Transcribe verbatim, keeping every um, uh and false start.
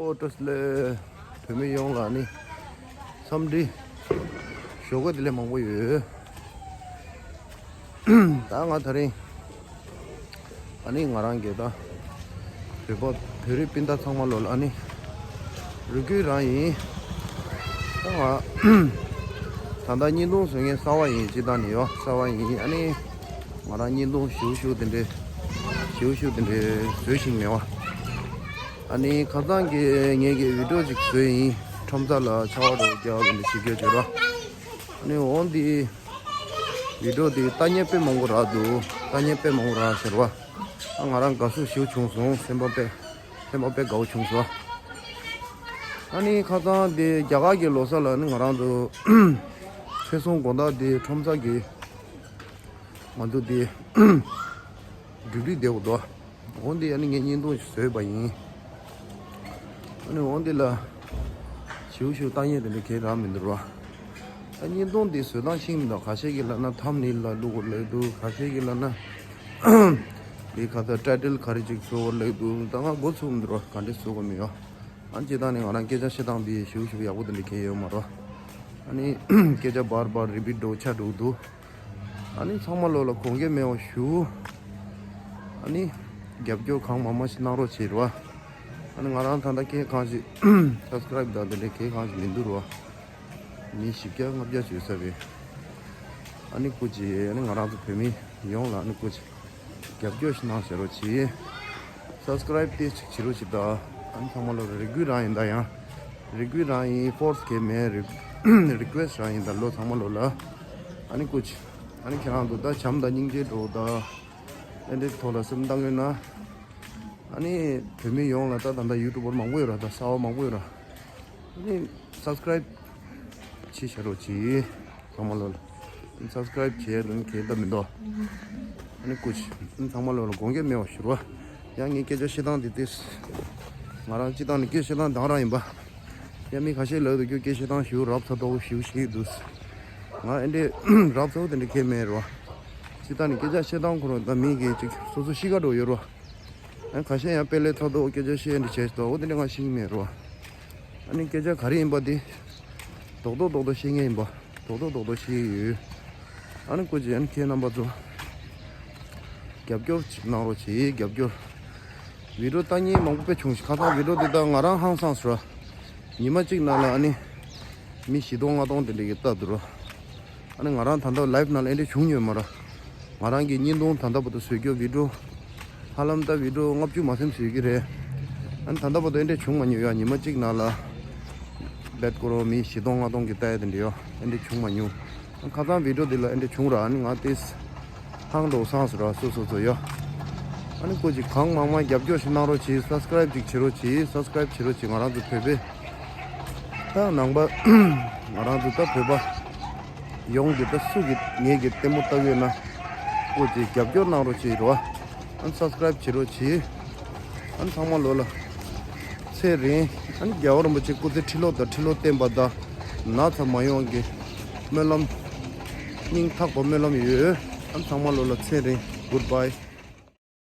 ཨོ་ཊོས་ལས་བོད་མི་ཡོངས་ལ་ནི་འཚམས་འདྲི་ཞུ་དགོས་དེ་ལས་མང་པོ་ཡོད། ད་ང་དེ་རིང་ཨ་ནི་ང་རང་གི་ད་བོད་པ་བོད་རིགས་སྤུན་ཟླ་ཚང་མ་ལོ་ལ་ཨ་ནི་རེ་སྐུལ་རང་ཡིན། ད་ང་ད་ལྟ་བརྙན་ཐུང་བཟོ་མཁན་གསར་པ་ཡིན། སྤྱིར་བཏང་ནས་ཡོད་གསར་པ་ཡིན། ཨ་ནི་ང་རང་བརྙན་ཐུང་ཞིའུ་ཞིའུ་དེ་འདྲའི་ཞིའུ་ཞིའུ་དེ་འདྲའི་བཟོས་ཤིང་མེད་པ། ཨ་ནི་ཁ་སང་གི་ངེད་ཀྱི་བི་ཌིའོ་ཅིག་བཟོས་ཡིན། ཁྲོམ་ས་ལ་ཆར་པ་རོ་རྒྱག་གི་འདི་བྱེད་རྒྱུ་བྱོས་ར། ཨ་ནི་འོང་འདི་བི་ཌིའོ་འདི་ལྟ་མཁན་དཔེ་མང་པོ་རག་འདུག་ལྟ་མཁན་དཔེ་མང་པོ་རག་ཟེར་བ། ཨ་ང་རང་དགའ་བསུ་ཞིའུ་བྱུང་སོང་། སེམས་པ་དཔེ་སེམས་པ་དཔེ་དགའ་བོ་བྱུང་སོང་། ཨ་ནི་ཁ་སང་འདི་རྒྱ་གར་གྱི་ལོ་གསར་ལ་ནི་ང་རང་ཚོ་ཚེས་གསུམ་དགོང་དག་འདི་ཁྲོམ་ས་གི་ང་ཚོ་འདི་སྒྲིག་སྒྲིག་བསྡད་འདུག་འོ་འདི་ཨ་ནི་ངས་བརྙན་ཐུང་ཞིག་བཟོས་པ་ཡིན། ཨ་ནི་འོ་འདི་ལ་ཞིའུ་ཞིའུ་ལྟ་མཁན་དེ་འདྲ་གས་རག་མི་འདུག་ར། ད་བརྙན་ཐུང་འདི་བཟོ་སྟངས་ཤེས་མི་འདུག་ཁ་ཤས་ཀྱིས་ལབ་ན་ཐམ་ནེལ་ལ་བླུག་དགོས་ལབ་འདུག་ཁ་ཤས་ཀྱིས་ལབ་ན་འདི་ག་ད་ཊའི་ཊལ་ག་རེ་ཅིག་བཟོ་དགོས་ལབ་འདུག་ད་ང་མགོ་ཚོས་མི་འདུག་ར། ག་འདྲ་བཟོ་དགོས་མི་ཡོད། ཨ་ནི་སྤྱིར་བཏང་ནས་ང་རང་སྐད་ཆ་བཤད་སྟངས་འདི་ཞིའུ་ཞིའུ་ཡག་པོ་དེ་འདྲ་གས་ཡོད་མ་རེད། ཨ་ནི་སྐད་ཆ་བར་བར་རི་པིཊ་འགྲོ་ཆགས་འགྲོ་འདུག་ཨ་ནི་ཚང་མ་ལོ་ལ་དགོངས་འགལ་མེད་པ་ཞུ། ཨ་ནི་རྒྱབ་སྐྱོར་གང་མང་མང་ཞིག་གནང་རོགས་བྱེད་རོགས། ཨ་ནི་ང་རང་ད་ལྟ་སྐད་གང་ཞིག་སབ་སི་ཀ་རའིབ་དང་དེ་འདྲའི་སྐད་གང་ཞིག་མི་འདུག་རོགས། མི་བཞི་བརྒྱ་ལྔ་བརྒྱ་ཞིག་ཡོད་ས་རེད། ཨ་ནི་སྐུ་མཁྱེན། ཨ་ནི་ང་རང་ཚོ་བོད་མི་ཡོངས་ལ་ཨ་ནི་སྐུ་མཁྱེན། རྒྱབ་སྐྱོར་ཞིག་གནང་བྱེད་རོགས་གྱིས། སབ་སི་ཀ་རའིབ་དེ་ཅིག་བྱེད་རོགས་གྱིས་ད། ཨ་ནི་ཚང་མ་ལོ་རེ་སྐུལ་རང་ཡིན་ད། ཡང་རེ་སྐུལ་རང་ཡིན། ཕོར་སི་གས་མེད། རེ་རི་ཀུ་ཨེ་སི་ཊི་རང་ཡིན་ད་ལོ་ཚང་མ་ལོ་ལ། ཨ་ནི་སྐུ་མཁྱེན། ཨ་ནི་ཁྱེད་རང་ཚོ་ད་བྱམས་དང་སྙིང་རྗེ་འགྲོ་ད། ཨེ་འདྲའི་ཐོག་ལ་སེམས་བཏང་ཡོད་ན། ཨ་ནི་བོད་མི་ཡོངས་ལ་ད་ད་ལྟ་ཡུ་ཊུབ་པར་མང་པོ་ཡོད་ར། ད་གསར་པ་མང་པོ་ཡོད་ར། ཨ་ནི་སབ་སི་ཀ་རའིབ་ཅིག་བྱེད་རོགས་གྱིས། ཚང་མ་ལོ་ལ་སབ་སི་ཀ་རའིབ་བྱེད་ལུང་གལ་ད་མི་འདུག་ཨ་ནི་སྐུ་མཁྱེན། ཚང་མ་ལོ་ལ་དགོངས་འགལ་མེད་པ་ཞུ་རོགས། ཡང་ངའི་སྐད་ཆ་བཤད་སྟངས་དེ་ཏིས། ང་རང་སྤྱིར་བཏང་ནས་སྐད་བཤད་སྟངས་དེ་རང་ཡིན་པ། ཡང་མི་ཁ་ཤས་ལབ་འདུག་རྒྱུ་སྐད་བཤད་སྟངས་ཞིག་རབ་ཚ་ཏོག་ཞིག་ཞིག་འདུག་ང་ཨེ་འདྲའི་རབ་ཚ་བོ་དེ་འདྲ་གལ་མེད་རོ། སྤྱིར་བཏང་ནས་སྐད་ཆ་བཤད་སྟངས་ཁོ་རང་ད་མི་གི་ཅིག་སོ་སོ་གཤིས་ཀ་འགྲོ་ཡོད་རོ། ཡང་ཁ་ཤས་ཡང་དཔེ་ལས་ཚ་ཏོག་སྐད་ཆ་བཤད་འདི་བྱས་ཏོག་འོ་དེ་འདྲ་ང་ཤེས་ཀྱི་མེད་རོ། ཨ་ནི་སྐད་ཆ་ག་རེ་ཡིན་པ་དེ་རྡོག་རྡོག་རྡོག་རྡོག་བཤད་མཁན་ཡིན་པ། རྡོག་རྡོག་རྡོག་རྡོག་བཤད་ཀྱི་ཡོད། ཨ་ནི་སྐུ་མཁྱེན། ཨ་ནི་ཁྱེད་རྣམ་པ་ཚོ་རྒྱབ་སྐྱོར་ཅིག་གནང་རོགས་གྱིས། རྒྱབ་སྐྱོར། བི་ཌིའོ་ལྟ་མཁན་མང་པོ་དཔེ་བྱུང་ཞིག་ཁ་སང་བི་ཌིའོ་འདི་ལྟ་ང་རང་ཧང་སངས་སོང་ར། ཉི་མ་གཅིག་ནང་ལ་ཨ་ནི་མི་བཞི་སྟོང་ལྔ་སྟོང་དེ་འདྲ་གི་ལྟ་འདུག་ར། ཨ་ནི་ང་རང་ད་ལྟ་ལའིབ་ནང་ལ་ཨེ་འདྲ་བྱུང་མྱོང་མ་ར། ང་རང་གི་བརྙན་ཐུང་ད་ལྟ་བར་དུ་བཟོས་རྒྱུ་བི་ཌིའོ་ཧ་ལམ་ད་བི་ཌིའོ་ལྔ་བཅུ་མ་ཟིན་བཟོས་ཀྱི་རེད། ཨ་ནི་ད་ལྟ་བར་དུ་ཨེ་འདྲ་བྱུང་མ་མྱོང་ཡ། ཉི་མ་གཅིག་ནང་ལ་བེད་ཀོ་རོ་མི་བཞི་སྟོང་ལྔ་སྟོང་གི་ལྟ་ཡ་དེ་འདྲ་ཡོད། ཨེ་འདྲ་བྱུང་མ་མྱོང་། ཨ་ཁ་སང་བི་ཌིའོ་འདི་ལ་ཨེ་འདྲ་བྱུང་ར། ཨ་ནི་ང་ཏིས་ཧང་འགྲོ་སངས་སོང་ར། སོ་སོ་སོ་ཡོད། ཨ་ནི་སྐུ་མཁྱེན། གང་མང་མང་རྒྱབ་སྐྱོར་ཞིག་གནང་རོགས་གྱིས། སབ་སི་ཀ་རའིབ་ཅིག་བྱེད་རོགས་གྱིས། སབ་སི་ཀ་རའིབ་བྱེད་རོགས་གྱིས། ང་རང་ཚོ་བོད་པའི་ད་ནང་པ་ང་རང་ཚོ་ད་བོད་པ་ཡོངས་ཀྱི་ད་སུ་གི་ངེད་ཀྱི་ལྟད་མོ་ལྟ་གི་ཡོད་ན་སྐུ་མཁྱེན་རྒྱབ་སྐྱོར་གནང་རོགས་གྱིས་རོ། ཨ་ནི་སབ་སི་ཀ་རའིབ་བྱེད་རོགས་གྱིས། ཨ་ནི་ཚང་མ་ལོ་ལ་ཚེ་རིང་། ཨ་ནི་རྒྱལ་བ་རིན་པོ་ཆེ་སྐུ་ཚེ་ཁྲི་ལོ་དང་ཁྲི་ལོ་བརྟན་པ་དང་ན་ཚ་མ་ཡོང་གི་སྨོན་ལམ་སྙིང་ཐག་པ་སྨོན་ལམ་ཡོད། ཨ་ནི་ཚང་མ་ལོ་ལ་ཚེ་རིང་། གུཌ་བྷའི།